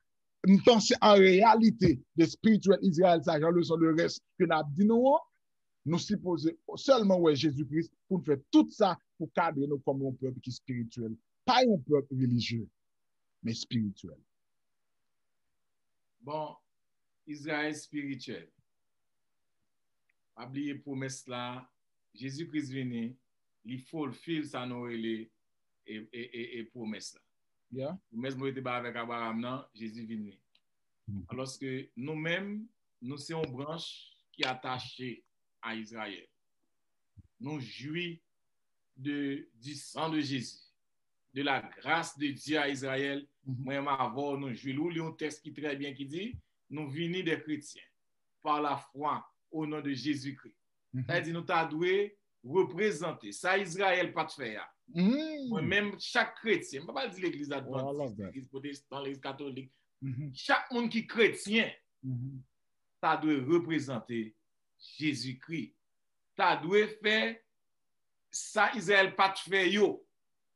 m panse an reyalite de espirityèl Izrayèl sa, jan leson de rès ke n ap di nou an, nou sipoze sèlman wè Jezi Kris pou n fè tout sa pou kadre nou kòm yon pèp ki espirityèl, pa yon pèp relijye, men espirityèl. Bon, Izrayèl espirityèl. Pa bliye pwomès la, Jezi Kris vini, li fulfill sa nou rele e, e, e, e pwomès la. Yeah. Pwomès Bondye te bay avèk Abraram nan, Jezi vini. Mm. Alòske nou menm, nou se yon branch ki atache a Izrayèl. Nou jwi de, du sang de Jésus, de la grâce de Dieu à Israël. Mm-hmm. Mwen menm avè w, nou jwi l. Ou li yon tèks ki trè byen ki di, nou vini de kretyen, par la foi, au nom de Jésus-Christ. Mm-hmm. Sa vle di nou ta dwe reprezante sa Izrayèl pa t fè a. Mm. Mwen menm, chak kretyen, m pa pral di legliz advantis, legliz pwotestan, legliz katolik, mm-hmm, chak moun ki kretyen, mm-hmm, ta dwe reprezante Jezikri. Ta dwe fè sa Izrayèl pa t fè yo.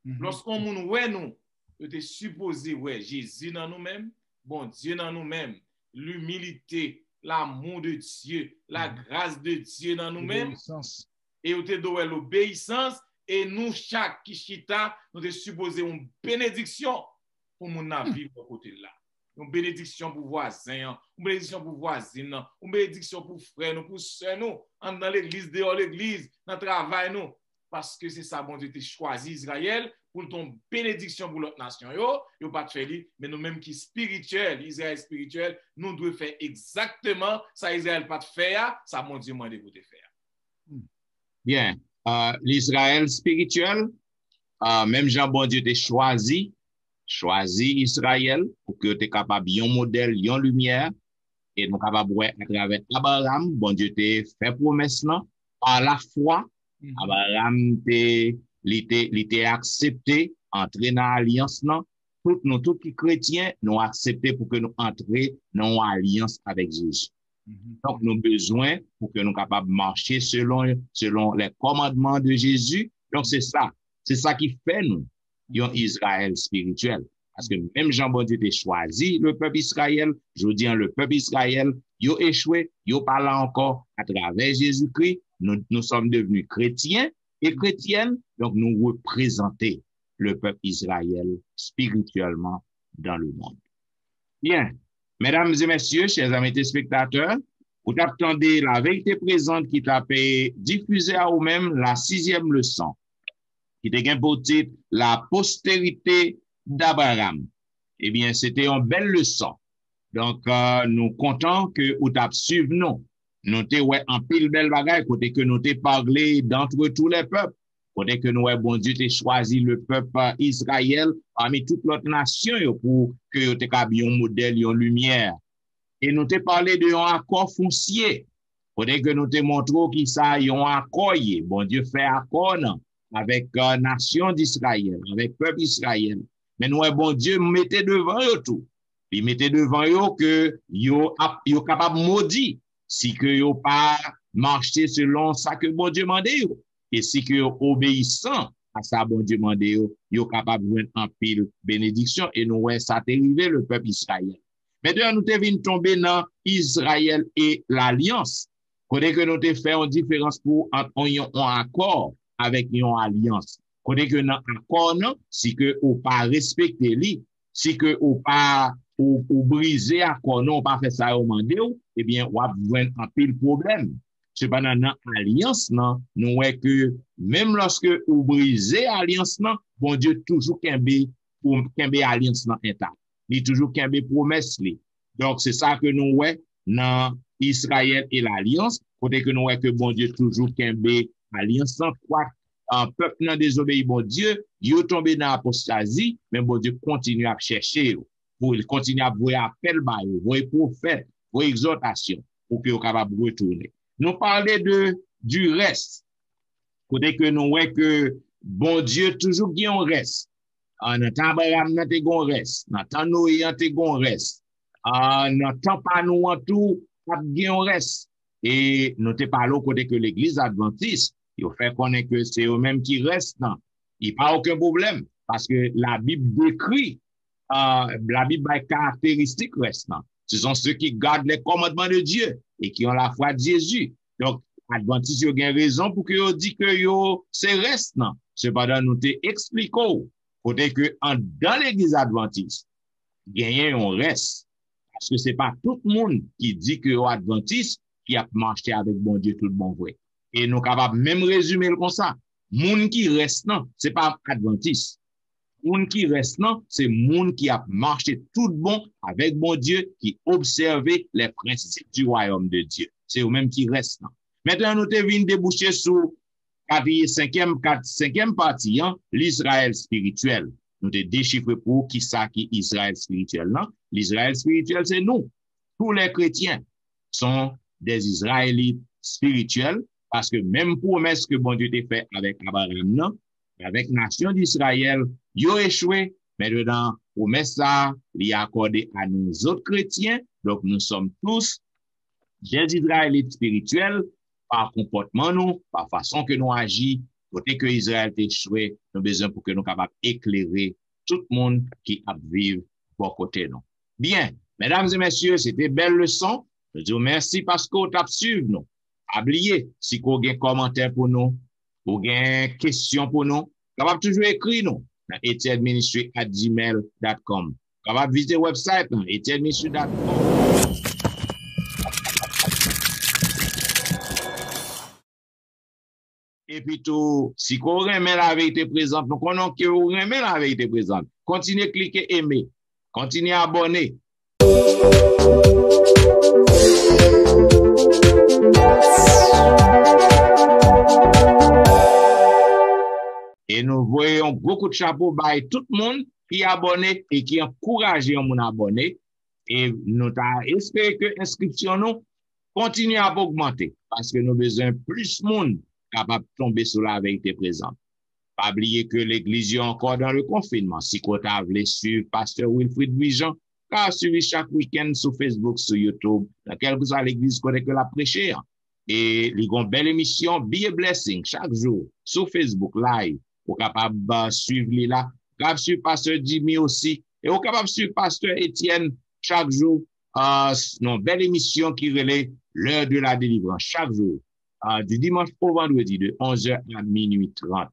Mm-hmm. Lòske yon moun wè nou, yo te sipoze wè Jezi nan nou menm, Bondye nan nou menm, l'humilité, l'amour de Dieu, la grâce de Dieu nan nou menm. Obéissance. E yo te dwe wè lobeyisans, e nou chak ki chita, nou te sipoze yon benediksyon pou moun nan viv bò kote l la. Yon benediksyon pou vwazen an, yon benediksyon pou vwazin nan, yon benediksyon pou frè nou, pou sè nou, anndan legliz, deyò legliz, nan travay nou. Paske se sa Bondye te chwazi Izrayèl, pou l te yon benediksyon pou lòt nasyon yo, yo pa t fè li, men nou menm ki espirityèl, Izrayèl espirityèl, nou dwe fè egzakteman sa Izrayèl pa t fè a, sa Bondye mande pou te fè a. Byen. Ah, Lizrayèl espirityèl, ah, menm jan Bondye te chwazi, chwazi Izrayèl pou ke yo te kapab yon modèl, yon limyè, e nou kapab wè atravè Abraram, Bondye te fè pwomès lan, pa lafwa, Abraram te, li te, li te aksepte antre nan alyans lan. Tout nou, tout ki kretyen, nou aksepte pou ke nou antre nan yon alyans avèk Jezi. Donk, nou bezwen pou ke nou kapab mache selon, selon lè kòmandman de Jezi. Donk, se sa. Se sa ki fè nou yon Izrayèl espirityèl. Paske menm jan Bondye te chwazi le pèp Izrayèl, jodi an, le pèp Izrayèl, yo echwe, yo pa la ankò. Atravè Jezikri, nou, nous sommes devenus chrétiens et chrétiennes, donk nou reprezante le pèp Izrayèl spirityèlman dans le monde. Byen, medam e mesye, chè zanmi telespektatè, ou t ap tande La Vérité Présente ki t ap difize a ou menm la sizyèm leson, ki te gen pou tit La postérité d'Abraham. Ebyen, se te yon bèl leson. Donk, euh, nou kontan ke ou t ap swiv nou. Nou te wè anpil bèl bagay, kote ke nou te pale d'entre tous les peuples, kote ke nou wè Bondye te chwazi le pèp, euh, Izrayèl pami tout lòt nasyon yo pou ke yo te kab yon modèl, yon limyè. E nou te pale de yon akò fonsye, kote ke nou te montre w kisa yon akò ye. Bondye fè akò nan avèk, euh, nasyon d'Izrayèl, avèk pèp Izrayèl. Men nou wè Bondye mete devan yo tou. Li mete devan yo ke yo ap, yo kapab modi si ke yo pa mache selon sa ke Bondye mande yo. E si ke yo obeyisan a sa Bondye mande yo, yo kapab jwenn anpil benediksyon. E nou wè sa te rive le pèp Izrayèl. Mentnan, nou te vin tonbe nan Izrayèl e lalyans, kote ke nou te fè yon diferans pou ant yon, yon akò avèk yon alyans. Kote ke nan akò nan, si ke ou pa respekte li, si ke ou pa, ou, ou brize akò nan, ou pa fè sa yo mande w, ebyen, w ap jwenn anpil pwoblèm. Sepandan, nan alyans nan, nou wè ke menm lòske ou brize alyans nan, Bondye toujou kenbe, pou kenbe alyans nan entak. Li toujou kenbe pwomès li. Donk, se sa ke nou wè nan Izrayèl e lalyans, kote ke nou wè ke Bondye toujou kenbe alyans lan, kwak, ah, pèp nan dezobeyi Bondye, yo tonbe nan apostazi, men Bondye kontinye ap chèche yo. Pou li kontinye ap voye apèl ba yo, voye pwofèt, voye egzòtasyon, pou ke yo kapab retounen. Nou pale de, du reste, kote ke nou wè ke Bondye toujou gen yon rès. Ah, nan tan Abraram nan te gen yon rès, nan tan Noye an te gen yon rès, ah, nan tan pa nou an tou, ap gen yon rès. E nou te pale w kote ke legliz advantis, yo fè konnen ke se yo menm ki rès nan. Li pa okenn pwoblèm, paske Labib dekri, ah, Labib bay karakteristik rès nan. Ce sont ceux qui gardent les commandements de Dieu et qui ont la foi de Jésus. Donk, advantis yo gen rezon pou ke yo di ke yo se rès nan. Sepandan, nou te eksplike w kote ke anndan legliz advantis, genyen yon rès. Paske se pa tout moun ki di ke yo advantis ki ap mache avèk Bondye tout bon vre. E nou kapab menm rezime l konsa. Moun ki rès nan, se pa advantis. Moun ki rès nan, se moun ki ap mache tout bon avèk Bondye, ki obsève les principes du royaume de Dieu. Se yo menm ki rès nan. Mentnan, nou te vin debouche sou katriyè-, senkyèm, kat-, senkyèm pati an, Lizrayèl espirityèl. Nou te dechifre pou ou kisa ki Izrayèl espirityèl lan. Lizrayèl espirityèl, se nou. Tous les chrétiens sont des Israélites spirituels, paske menm pwomès ke Bondye te fè avèk Abraram nan, avèk nasyon Izrayèl, yo echwe. Mentnan, pwomès sa a, li akòde a nou zòt kretyen. Donk, nous sommes tous des Israélites spirituels pa konpòtman nou, pa fason ke nou aji, kote ke Izrayèl te echwe, nou bezwen pou ke nou kapab eklere tout moun ki ap viv bò kote nou. Byen, medam e mesye, se te bèl leson. Nou di w mèsi paske w t ap swiv nou. Pa bliye, si ke w gen kòmantè pou nou, ou gen kesyon pou nou, kapab toujou ekri nou nan etienne ministry at gmail dot com. Kapab vizite website lan, etienne ministry dot com. Epi tou, si ke w renmen La Vérité Présente, nou konnen ke w renmen La Vérité Présente, kontinye klike eme, kontinye abòne. Chapo bay tout moun ki abòne e ki ankouraje yon moun abòne. E nou ta espere ke enskripsyon nou kontinye ap ogmante, paske nou bezwen plis moun kapab tonbe sou laverite prezan. Pa bliye ke legliz yo ankò dan le konfinman. Si ke w ta vle swiv pastè Wilfrid Louis Jean, ka swiv li chak wikenn sou Facebook, sou YouTube, nan kèlkeswa legliz kote ke l ap preche an. E li gon bèl emisyon, Be a Blessing, chak jou, sou Facebook Live. Ou kapab uh, swiv li la. Ou kapab swiv pastè Jimmy osi. E ou kapab swiv pastè Etienne chak jou uh, nan bèl emisyon ki rele L'heure de la délivrance, chak jou. Uh, du dimanche au vendredi de onze heures à minuit trente.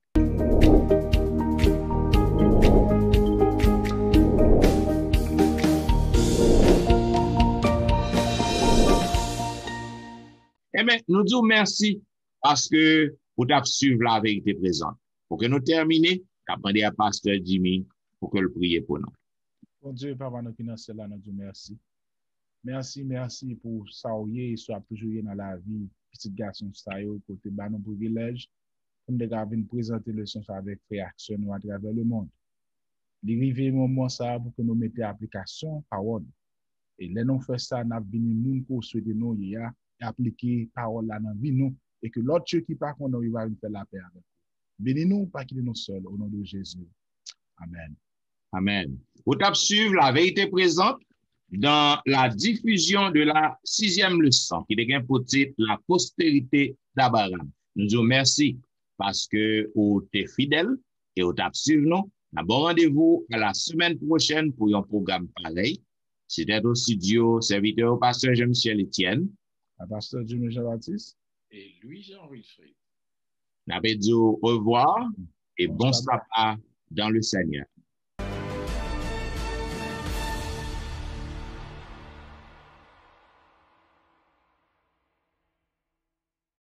Enben, nou di w mèsi paske ou t ap swiv laverite prezan. Pou ke nou tèmine, n ap mande a pastè Jimmy pou ke l priye pou nou. Bondye, Papa nou ki nan syèl la, nou di w mèsi. Mèsi, mèsi pou sa w ye e sa w ap toujou ye nan lavi pitit gason sa yo, kote ba nou privilèj pou n te ka vin prezante leson sa avèk frè ak sè nou atravè lemonn. Li rive moman sa a pou ke nou mete aplikasyon pawòl. E lè nou fè sa, n ap vini moun ke w swete nou ye a, e aplike pawòl la nan vi nou, e ke lòt yo ki pa konnen w yo va vin fè lapè avèk ou. Beni nou, pa kite nou sèl, o non de Jezi. Amèn. Amèn. Ou t ap swiv La Vérité Présente dans la diffusion de la sixième leçon, ki te gen pou tit La postérité d'Abraham. Nou di w mèsi paske ou te fidèl e ou t ap swiv nou. N ap ba w randevou a la semèn pwochèn pou yon pwogram parèy. Se te o estidyo sèvitè yo, pastè Jean-Michel Etienne. A pastè Jimmy Jean-Baptiste. E Louis Jean Wilfrid. N ap di w orevwa e bon saba dans le Seigneur.